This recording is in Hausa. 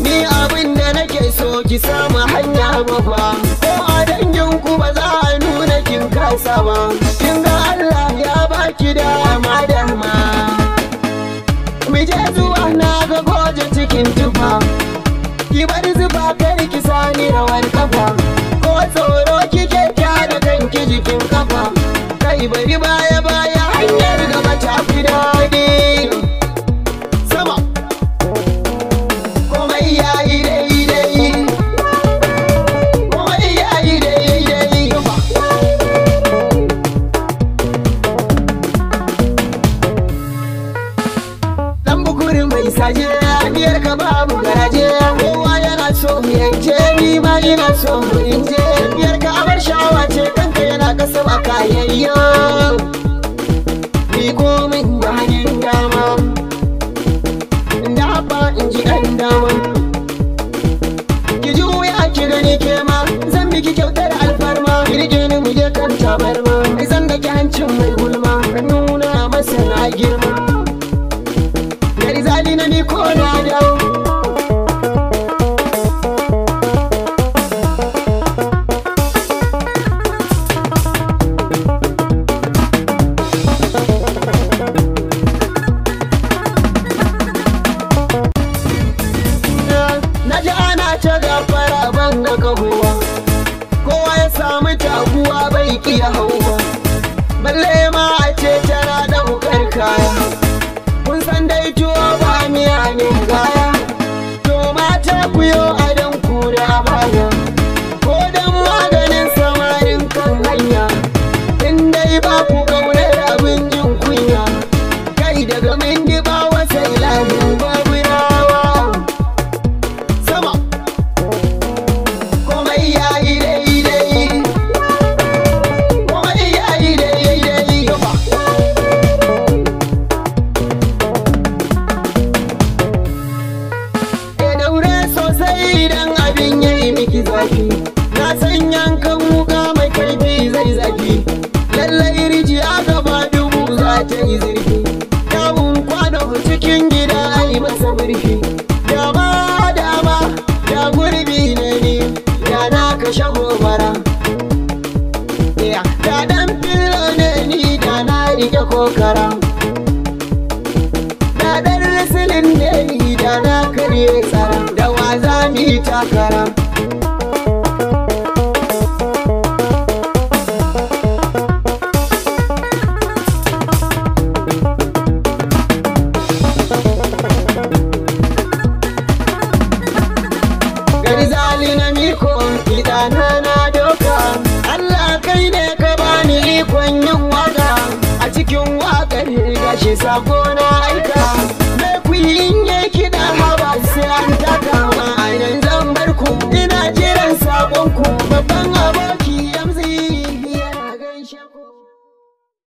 Ni abin da nake so ki samu hanya mafa. Ko a dangin ku ba za a nuna kin kasa ba. Kin ga Allah ya baki dama dama. Mu je zuwa na ga goje cikin tufa. Ki bar zuba kar ki sani rawar kafa. Ko tsoro kike kyara kanki jikin kafa. Kai bari baya baya hanyar gaba ta fi daɗi. Sama komai yayi daidai, komai yayi daidai. Dan bukuri mai saje, biyar ka babu garaje. Kowa yana so mu yanke, ni ma ina so mu inje. Biyar ka abar sha'awa ce, kanka yana kasa ba kayayyo. Ni komin da hannun dama, da ba in ji ɗan dama. Ki juya ki gani ke ma, zan miki kyautar alfarma. Ki rike ni mu je kan tabarma, zan daki hancin mai gulma, nuna masa na girma. Garzali na ni ko na dawo. Na ji ana ta gafara ban ga kahuwa. Kowa ya samu taguwa bai kiya hauwa. Balle ma a ce tana ɗaukar kaya. Kun san dai tuwo ba miya ne gaya. To mata ku yo adon ku da baya. Ko dan maganin samarin kan hanya. In dai ba ku ƙaunar abin jin kunya. Kai daga mindi ba wasa ilahin babu rawa. Sama komai yayi daidai, komai yayi daidai. E daure sosai idan abin yayi miki zafi. Na san yankan wuka mai kaifi zai zafi. Lallai rijiya gaba dubu za ta yi zurfi. Kyawun kwano cikin gida ai masa murfi. Dama dama da gurbi ne ni, da na kashe gobara. Da dan fillo ne ni, da na rike kokara. Da dan risilin ne ni, da na karye tsara. Da wa za mu yi takara. Garzali na miko idana na doka. Allah kai ne ka bani ikon yin waka. A cikin wakar gashi sako na aika. Me ku yin ya kiɗa haba sai an taka. Ma a nan zan bar ku, ina jiran sakon ku. Babban aboki